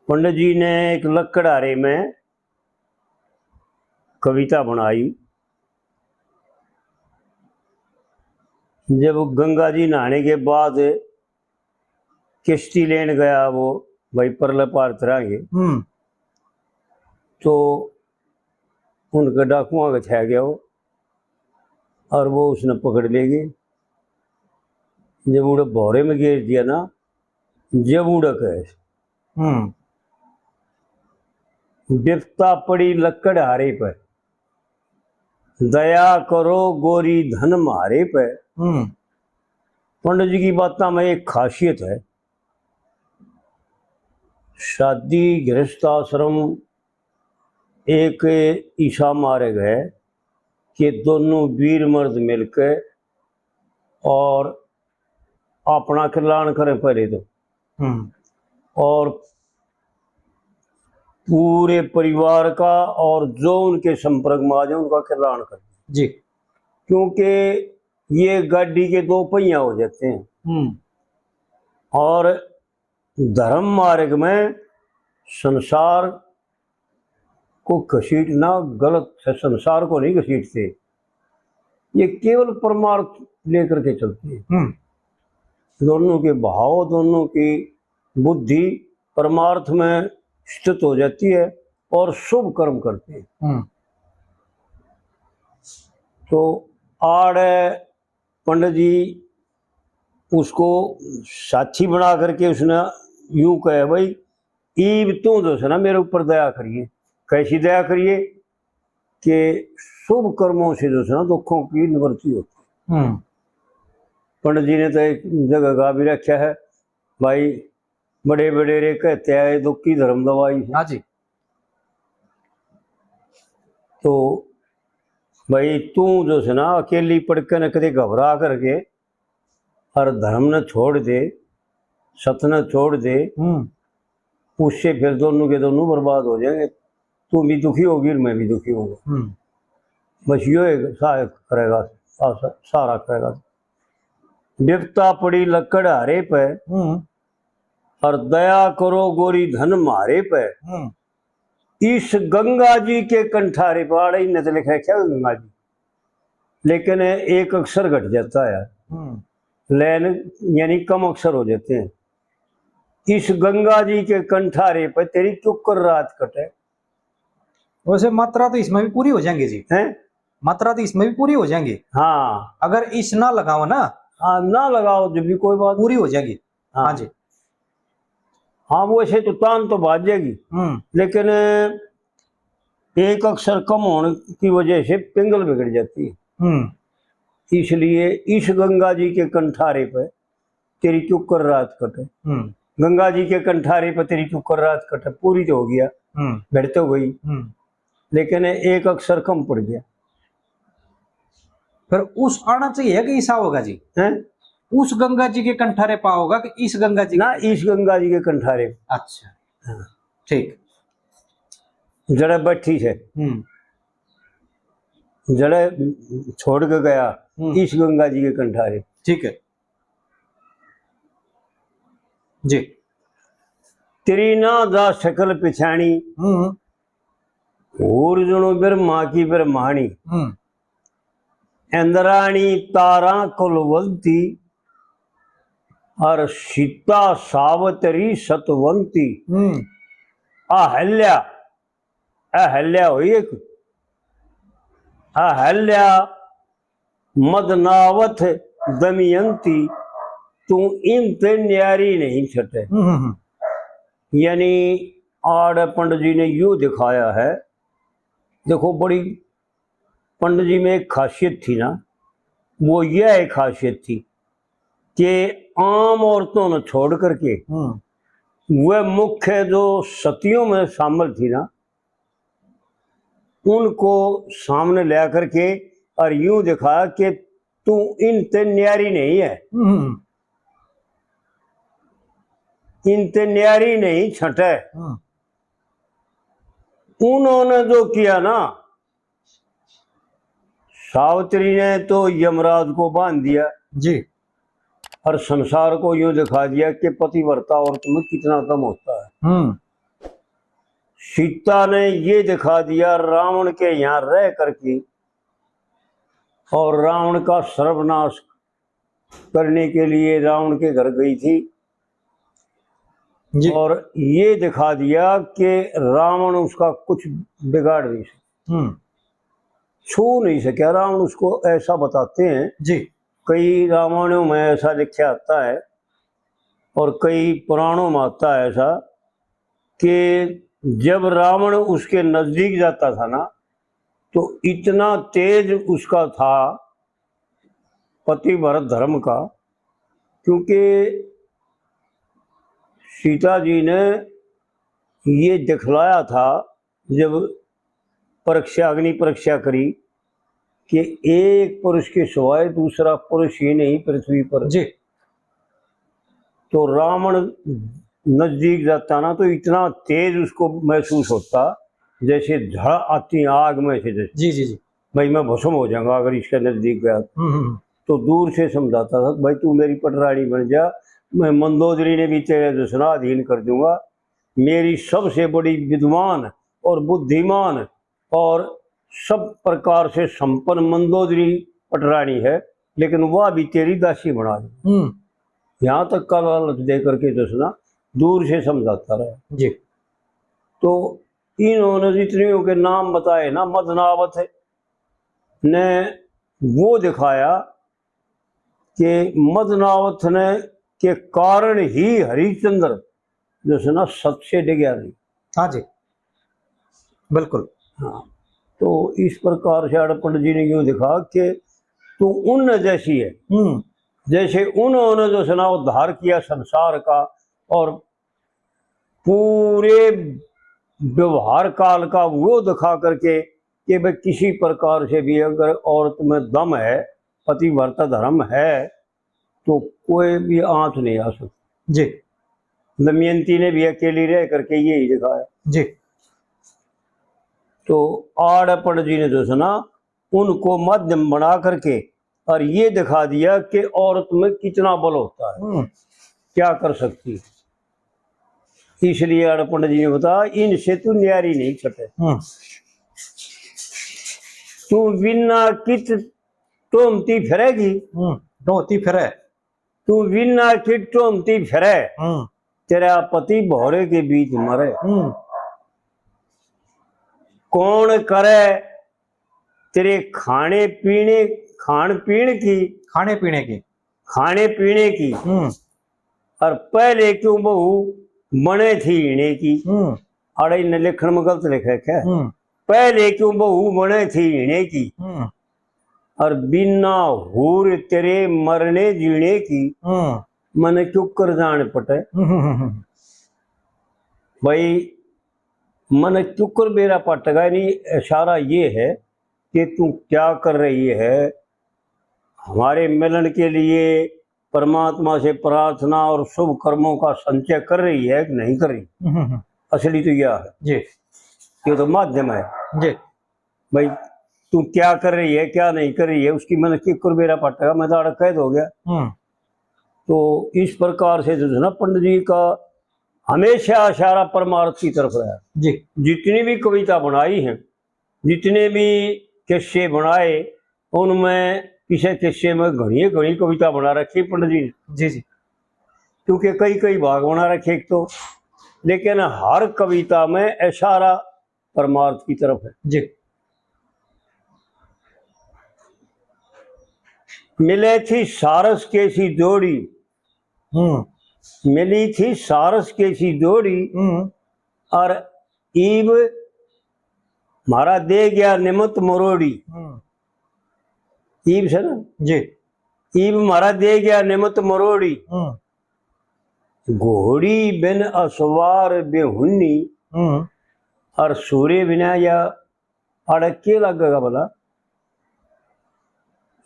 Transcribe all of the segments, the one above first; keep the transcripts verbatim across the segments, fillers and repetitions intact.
पंडित जी ने एक लकड़हारे में कविता बनाई। जब गंगा जी नहाने के बाद किश्ती लेन गया वो भाई परले पार तरांगे, हम्म। तो उनके डाकुआं के छा गया वो, और वो उसने पकड़ लेगी। जब उड़े भौरे में गेर दिया ना, जब उड़े कहे, हम्म। "बिपता पड़ी लकड़हारे पे, दया करो गोरी धन म्हारे पे।" हम्म। पंडित जी की बातों में एक खासियत है, शादी गृहस्थ आश्रम एक ऐसा मार्ग है कि दोनों वीर मर्द मिलके और अपना कल्याण करें पहले तो, हम्म। और पूरे परिवार का और जो उनके संपर्क में आ जाए उनका कल्याण करें। जी। क्योंकि ये गाड़ी के दो पहिया हो जाते हैं। हम्म। और धर्म मार्ग में संसार को घसीटना गलत है, संसार को नहीं घसीटते, ये केवल परमार्थ लेकर के चलते हैं। हम्म। दोनों के भाव, दोनों की बुद्धि परमार्थ में स्थित हो जाती है और शुभ कर्म करते हैं। हम्म। तो आड़े पंडित जी उसको साथी बना करके उसने यूं कहे, "भाई, ईब तू जो है ना मेरे ऊपर दया करिए।" कैसी दया करिए? कि शुभ कर्मों से जो है ना दुखों की निवृत्ति होती है। हम्म। पंडित जी ने तो एक जगह गा भी रखा है, "भाई, बड़े बड़े रे कहते आए दुख की धर्म दवाई है।" हाँ जी। तो भाई, तू जो है ना अकेली पड़ के न कदे घबरा करके और धर्म ने छोड़ दे, सत ने छोड़ दे, हम्म। उससे फिर दोनों के दोनों बर्बाद हो जाएंगे। तू भी दुखी होगी और मैं भी दुखी होऊंगा। हम्म। बस यो एक सहायक करेगा, सा-, सहारा करेगा। "बिपता पड़ी लकड़हारे पे, हम्म। और दया करो गोरी धन म्हारे पे।" हम्म। "इस गंगा जी के कंठारे पे", आड़े इन्हें तो लिखा है क्या गंगा जी, लेकिन एक अक्षर घट जाता है। हम्म। लैन यानी कम अक्षर हो जाते हैं। "इस गंगा जी के कंठारे पे तेरी क्यों कर रात कटे।" वैसे मात्रा तो इसमें भी पूरी हो जाएंगे जी। हैं? मात्रा तो इसमें भी पूरी हो जाएंगे। हाँ। अगर इस ना लगाओ ना। हाँ, ना लगाओ जब भी कोई बात। पूरी हो जाएगी। हाँ। हाँ जी। हाँ, वैसे तो तान तो बाज जाएगी, हम्म। लेकिन एक अक्षर कम होने की वजह से पिंगल बिगड़ जाती है। हम्म। इसलिए इस गंगा जी के कंठारे पे तेरी क्यों कर रात कटे। हम्म। गंगा जी के कंठारे पे तेरी क्यों कर रात कटे, पूरी तो हो गया, हम्म। घट तो गई, हम्म। लेकिन एक अक्षर कम पड़ गया। फिर उस आना चाहिए कि ईसा होगा जी? हैं? उस गंगा जी के कंठारे पा होगा कि इस गंगा जी ना, के? इस गंगा जी के कंठारे। अच्छा। हाँ। ठीक। जड़े बैठी है, हम्म। जड़े छोड़ के गया, हम्म। इस गंगा जी के कंठारे। ठीक है। जी। तेरी ना जा शकल पिछाणी, हम्म। और जणो ब्रह्मा की ब्रह्माणी। हम्म। इंद्राणी तारा कुलवंती, और सीता सावित्री सतवंती। हम्म। अहल्या, अहल्या हुई एक, अहल्या मदनावत दमयंती, तू इन ते न्यारी नहीं छटे। हम्म, हम्म, हम्म। यानी आड़ पंडित जी ने यो दिखाया है, देखो, बड़ी पंडित जी में एक खासियत थी ना, वो यह एक खासियत थी कि आम औरतों ने छोड़ करके हम्म। वह मुख्य जो सतियों में शामिल थी ना, उनको सामने ला करके और यूं दिखाया कि तू इन ते न्यारी नहीं है, हम्म। इन ते न्यारी नहीं छटे। हम्म। उन्होंने जो किया ना, सावित्री ने तो यमराज को बांध दिया जी। और संसार को यूं दिखा दिया कि पतिव्रता औरत में कितना दम होता है। हम्म। सीता ने ये दिखा दिया रावण के यहाँ रह करके, और रावण का सर्वनाश करने के लिए रावण के घर गई थी। जी। और ये दिखा दिया कि रावण उसका कुछ बिगाड़ नहीं सकता, हम्म। छू नहीं सका रावण उसको, ऐसा बताते हैं। जी। कई रामायणों में ऐसा लिखा आता है और कई पुराणों में आता है ऐसा कि जब रावण उसके नजदीक जाता था ना, तो इतना तेज उसका था पतिव्रत धर्म का, क्योंकि सीता जी ने ये दिखलाया था, जब परीक्षा, अग्नि परीक्षा करी कि एक पुरुष के सिवाय दूसरा पुरुष ही नहीं पृथ्वी पर। जी। तो रावण नजदीक जाता ना, तो इतना तेज उसको महसूस होता, जैसे झड़ आती आग में से, जैसे, जी, जी, जी। भाई, मैं भस्म हो जाऊंगा अगर इसके नजदीक गया। हम्म, हम्म, हम्म। तो दूर से समझाता था, "भाई, तू मेरी पटरानी बन जा, मैं मंदोदरी ने भी तेरे जो सुना अधीन कर दूंगा।" मेरी सबसे बड़ी विद्वान और बुद्धिमान और सब प्रकार से संपन्न मंदोदरी पटरानी है, लेकिन वह भी तेरी दासी बना दूं। हम्म। यहाँ तक का लालच दे करके जो है ना, दूर से समझाता रहा। जी। तो इन्होंने जितने के नाम बताए ना, मदनावत ने वो दिखाया कि मदनावत ने के कारण ही हरिश्चंद्र जो है ना, सत से डिगया नहीं। हाँ जी, बिल्कुल। हाँ, तो इस प्रकार से आड़े पंडित जी ने यूं दिखा कि तू उन जैसी है, हम्म। जैसे उन्होंने जो है ना, उद्धार किया संसार का, और पूरे व्यवहार काल का वो दिखा करके कि भाई, किसी प्रकार से भी अगर औरत में दम है, पतिव्रता धर्म है, तो कोई भी आंच नहीं आ सकती। जी। दमयंती ने भी अकेली रह करके यही दिखाया। जी। तो आड़े पंडित जी ने जो है ना, उनको माध्यम बना करके और ये दिखा दिया कि औरत में कितना बल होता है, हम्म। क्या कर सकती है। इसलिए आड़े पंडित जी ने बताया, "इनसे तू न्यारी नहीं छटे।" हम्म। तू बिना कित टोमती फिरेगी। हम्म, टोमती फिरे। तू बिना कित टोमती फिरे। हम्म। तेरा पति भौरे के बीच मरे। हम्म। कौन करे तेरे खाने पीने, खान पीण की, खाने पीने की। खाने पीने की। हम्म। और पहले क्यों बहू बने थी हीने की। हम्म। अरे, इन्हें लिखण में गलत लिखे क्या? हम्म। पहले क्यों बहू बने थी हीने की। हम्म। और बिना हूर तेरे मरने जीने की। हम्म। मने क्यों कर जान पटे। हम्म, हम्म, हम्म। भाई, मने क्यों कर बेरा पटगा नहीं, इशारा ये है कि तू क्या कर रही है, हमारे मिलन के लिए परमात्मा से प्रार्थना और शुभ कर्मों का संचय कर रही है कि नहीं कर रही? हम्म, हम्म। असली तो यह है। जी। ये तो माध्यम है। जी। भाई, तू क्या कर रही है, क्या नहीं कर रही है, उसकी मैंने किकर बेरा पटका, मैं तो अड़क कैद हो गया। हम्म। तो इस प्रकार से जो है ना, पंडित जी का हमेशा इशारा परमार्थ की तरफ रहा। जी। जितनी भी कविता बनाई है, जितने भी किस्से बनाए, उनमें किसी किस्से में घणी घणी कविता बना रखी पंडित जी ने। जी, जी। क्योंकि कई कई भाग बना रखे एक तो, लेकिन हर कविता में इशारा परमार्थ की तरफ है। जी। मिले थी सारस के सी जोड़ी, हम्म। मिली थी सारस के सी जोड़ी, हम्म। और ईब म्हारा दे गया निमत मरोड़ी। हम्म। ईब से ना? जी। ईब म्हारा दे गया निमत मरोड़ी। हम्म। घोड़ी बिन असवार बेहुन्नी, हम्म। और सूरे बिना या आड़े के लगेगा भला?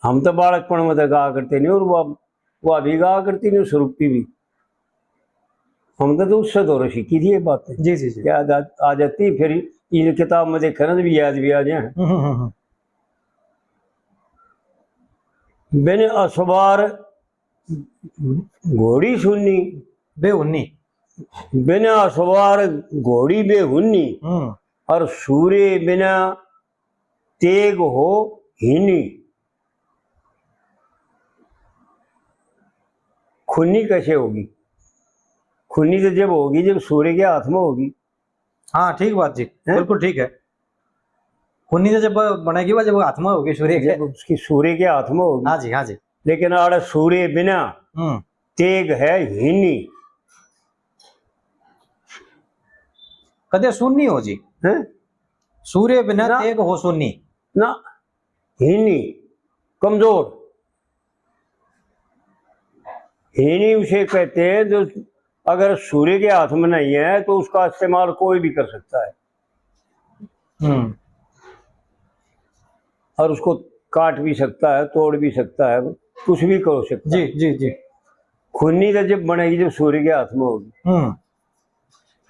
हम तो बालकपण में तो गा करते नहीं, और वो, वो अभी गा करती नहीं, स्वरूपी भी। हम तो, तो उससे तो सीखी थी ये बातें। जी, जी, जी। याद आ, आ जाती, फिर इन किताब में देखे ना, भी याद भी आ जाए। हम्म, हम्म, हम्म। बिन असवार घोड़ी सुन्नी। बेहुन्नी। बिना सवार घोड़ी बेहुन्नी, हम्म। और सूरे बिना तेग हो हीनी। खूनी कैसे होगी? खूनी तो जब होगी, जब सूरे के हाथ में होगी। हाँ, ठीक बात जी, हैं? बिल्कुल ठीक है। खूनी तो जब बनेगी, वो जब हाथ में होगी सूरे के। जब उसकी सूरे के हाथ में होगी। हाँ जी, हाँ जी। लेकिन आड़े सूरे बिना हम्म। तेग है हीनी। कदे सुन्नी हो जी? हैं? सूरे बिना ना। तेग हो सुन्नी। ना, हीनी, कमजोर। हीनी उसे कहते हैं जो अगर सूरे के हाथ में नहीं है तो उसका इस्तेमाल कोई भी कर सकता है। हम्म। और उसको काट भी सकता है, तोड़ भी सकता है, कुछ भी कर सकता है। जी, जी, जी। खूनी तो जब बनेगी जब सूरे के हाथ में होगी। हम्म।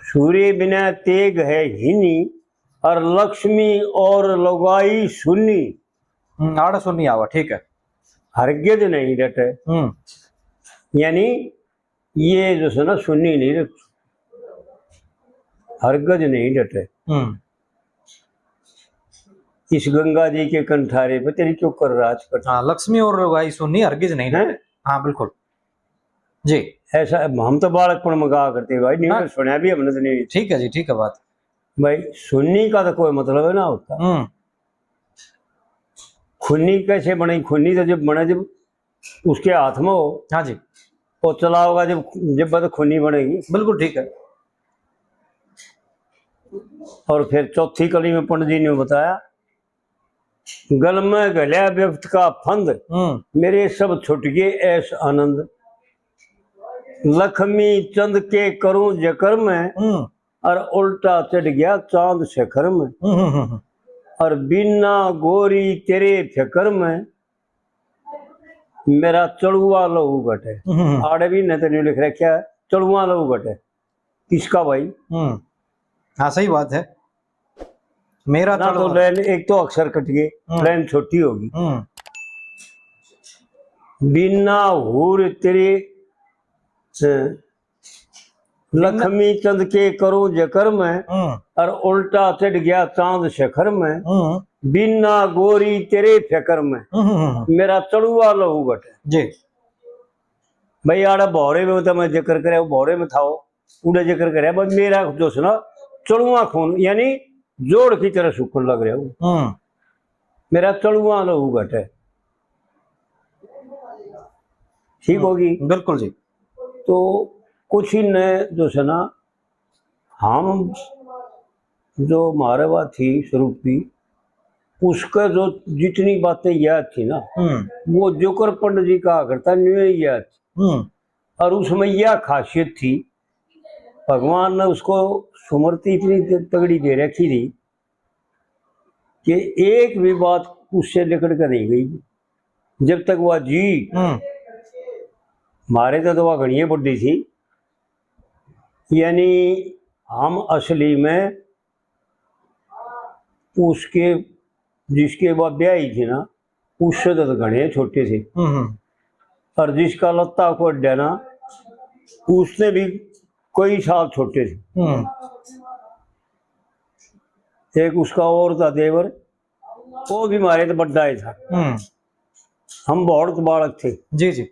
सूरे बिना तेग है हीनी, और लक्ष्मी और लुगाई सुन्नी। हम्म, आड़ा सुन्नी आवा, ठीक है। हरगिज नहीं डटे। हम्म। यानी ये जो है ना, सुन्नी नहीं डटे, हरगिज नहीं डटे। हम्म। इस गंगा जी के कंठारे पे तेरी क्यों कर राज कर। हाँ, लक्ष्मी और लुगाई सुन्नी हरगिज नहीं हैं? डटे। हाँ, बिल्कुल। जी। ऐसा हम तो बालकपण में गाया करते भाई, नहीं हाँ। तो सुना भी हमने तो नहीं। ठीक है जी, ठीक है बात। भाई, सुन्नी का तो कोई मतलब है ना होता। हम्म। खूनी कैसे बने? खूनी तो जब बने जब उसके हाथ में हो। हाँ जी। वो चलाओगा जब, जब तो खूनी बनेगी। बिल्कुल ठीक है। और फिर चौथी कली में पंडित जी ने बताया, गल में घल्या विपत का फंद, हम्म। मेरे सब छुट गए ऐश आनंद। लक्ष्मी चंद के करूं जिक्र में, हम्म। और उल्टा चढ़ गया चांद शिखर में। हम्म, हम्म, हम्म। और बिना गोरी तेरे फिक्र में, मेरा चढ़ुआ लहू घटे। हम्म, हम्म। आड़े भी न तो न्यू लिख रखा है, चढ़ुआ लहू घटे। किसका भाई? हम्म। हाँ, सही बात है। मेरा ना तो चढ़ुआ। लाइन, एक तो अक्षर कट गए, हम्म। लाइन छोटी होगी। हम्म। बिना हूर तेरे, अ, लक्ष्मी चंद के करूं जिक्र में, हम्म। और उल्टा चढ़ गया चांद शिखर में, हम्म। बिना गोरी तेरे फिक्र में, हम्म, हम्म, हम्म। मेरा चढ़ुआ लहू घटे। जी। भाई, आड़ा भौरे में तो मैं जिक्र करे, वो भौरे में था, वो उड़े जिक्र करे, बस मेरा जो है ना, चढ़ुआ खून, यानी जोड़ की तरह सूखण लग रहा हूँ। हम्म। मेरा चढ़ुआ लहू घटे। ठीक हम्म, होगी? बिल्कुल जी। तो कुछ ही ने जो है ना, हम जो हमारे बात थी स्वरूपी, उसका जो जितनी बातें याद थी ना, हम्म। वो जोकर पंडित जी कहा करता, न्यू ही याद थी। हम्म। और उसमें यह खासियत थी, भगवान ने उसको स्मृति इतनी त-, तगड़ी दे रखी थी कि एक भी बात उससे लिकड़ कर नहीं गई। जब तक वह जी, हम्म। हमारे तो, तो वह घणिए बड़ी थी, यानी हम असली में उसके, जिसके वह ब्याही थी ना, उससे तो घणे छोटे थे। हम्म, हम्म। और जिसका लत्ता को अड्डा ना, उससे भी कई साल छोटे थे। हम्म। एक उसका और था देवर, वो भी हमारे तो बड्डा ही था। हम्म। हम बहुत बालक थे। जी, जी।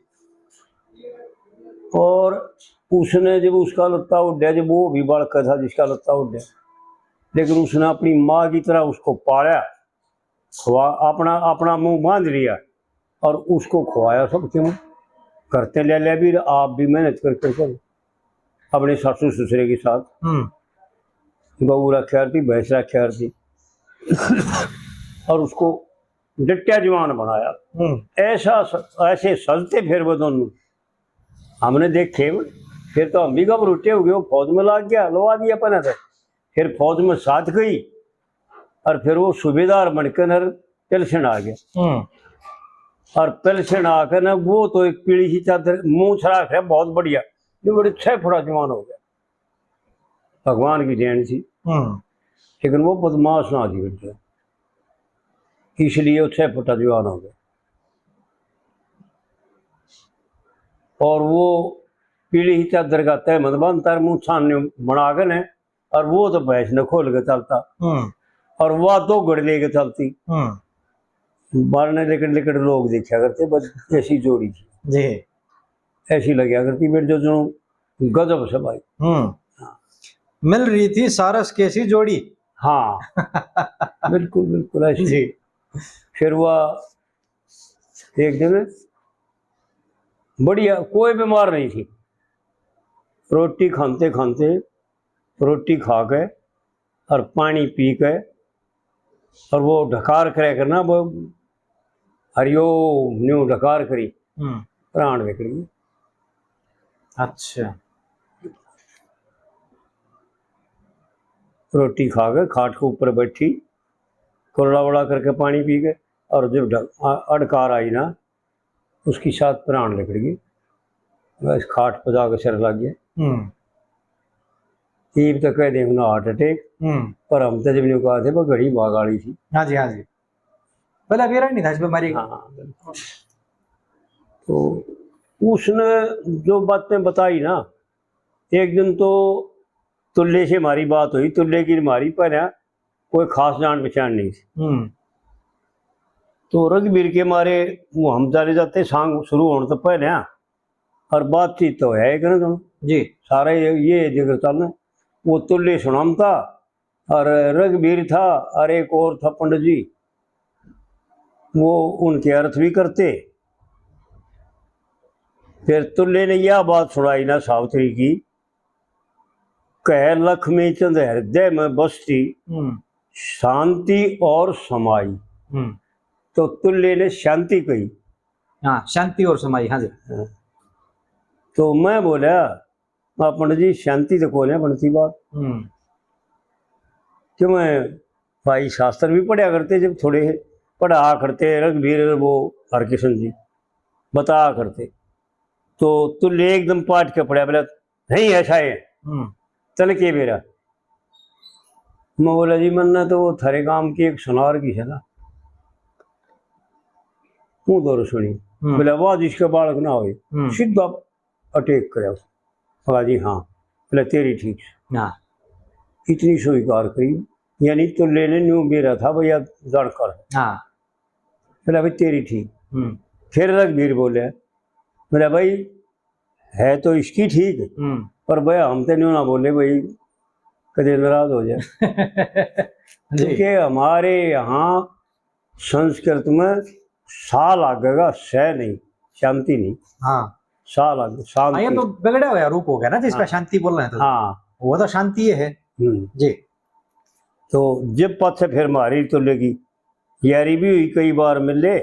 और उसने जब उसका लत्ता उड्या, जब वो भी बालक था जिसका लत्ता उड्या, लेकिन उसने अपनी माँ की तरह उसको पाला, खवा-, अपना, अपना मुंह बांध लिया और उसको खवाया सब क्यों। करते ले ले भी, आप भी मेहनत कर कर करो। अपने सासू ससुरे के साथ हम्म। गऊ रखा थी, भैंस रखा थी और उसको डट्या जवान बनाया। हम्म। ऐसा स-, ऐसे सजते फिर वो दोनों हमने देखे, फिर तो हम भी घबरूटे हो गए। वो फौज में लाग गया, लवा दिया पहले तो, फिर फौज में साथ गई और फिर वो सूबेदार बनकर नर पेंशन आ गया। हम्म। और पेंशन आकर ना वो तो एक पीली सी चादर, मुंह सराख है, बहुत बढ़िया, जो बड़े छह फुटा जवान हो गया। भगवान की देन थी। हम्म। लेकिन वो बदमाश ना थी बेटा, इसलिए वो छह फुटा जवान हो गया। और वो पीली ही चादर का तह मत बांधता, मुंह छान बना के ने, और वो तो भैंस ने खोल के चलता, हम्म। और वह दो घड़ लेके चलती। हम्म। बारने लिकड़ लिकड़ लोग देखा करते, बस ऐसी जोड़ी थी। जी। ऐसी लग्या करती मेरे जो, जो गजब से भाई। हम्म। मिल रही थी सारस कैसी जोड़ी। हाँ। बिल्कुल, बिल्कुल ऐसी। जी। फिर वह एक दिन बढ़िया, कोई बीमार नहीं थी, रोटी खाते खाते, रोटी खा के और पानी पी के, और वो ढकार करे करना, वो हरिओम न्यू ढकार करी, हम्म। प्राण निकल गए। अच्छा। रोटी खा के खाट के ऊपर बैठी, कुरड़ा वड़ा करके पानी पी के, और जब ढ-, आ-, अड़कार आई ना, उसकी साथ प्राण निकल गई। बस खाट पे जाके सिर लग गया। हम्म। ईब तो कह दे ना हार्ट अटैक, हम्म। पर हम तो जब न्यू कहा थे, वो घड़ी भाग आली थी। हाँ जी, हाँ जी। पहले बेरा नहीं था इस बीमारी का। हाँ, बिल्कुल। तो उसने जो बातें बताई ना, एक दिन तो तुल्ले से हमारी बात हुई, तुल्ले की हमारी पहले कोई खास जान पहचान नहीं थी। हम्म। तो रघुबीर के मारे वो हम चले जाते सांग शुरू होने तो पहले, और बातचीत तो है एक ना जी। सारा ये, ये जिक्र चलना। वो तुल्ले सुनामता और रघुबीर था और एक और था पंडित जी, वो उनके अर्थ भी करते। फिर तुल्ले ने यह बात सुनाई ना सावित्री की, कह लक्ष्मी चंद हृदय में बसती, हम्म। शांति और समाई। हम्म। तो तुल्ले ने शांति कही। हाँ, शांति और समाई, हाँ जी। हाँ। तो मैं बोला, "हाँ, पंडित जी, शांति तो कोने बनती बात।" हम्म। क्यों, मैं भाई शास्त्र भी पढ़ा करते, जब थोड़े पढ़ा करते, रघुबीर वो हरकिशन जी बता करते, तो तुल्ले एकदम पाट के पड़ा, बोला, "नहीं, ऐसा है।" हम्म। तने के बेरा? मैं बोला, "जी, मन्ने तो वो थारे गांव की एक सुनार की है ना, वो दौर सुनी।" हम्म। बोला, "वाह, जिसके बालक ना होए।" हम्म। सीधा अटैक करे। बोला, "जी हाँ।" बोला, "तेरी ठीक।" हाँ। इतनी स्वीकार करी, यानी तुल्ले ने न्यू बेरा था भैया, जानकार। हाँ। बोला, "भाई, तेरी ठीक।" हम्म। फिर रघुबीर बोले, बोला, "भाई, है तो इसकी ठीक, हम्म। पर भाई, हम तो न्यू ना बोले भाई, कदे नाराज हो जाए।" जी। क्योंकि हमारे यहाँ संस्कृत में सा लागेगा, सह नहीं, शांति नहीं। हाँ। सा लागे, शांति। हाँ, ये तो बिगड़ा हुआ रूप हो गया ना, जिसका हाँ। शांति बोल रहे हैं तो। हाँ। वो तो शांति ये है। हम्म। जी। तो जब पाछे फिर मारी तो लेगी, यारी भी हुई, कई बार मिले,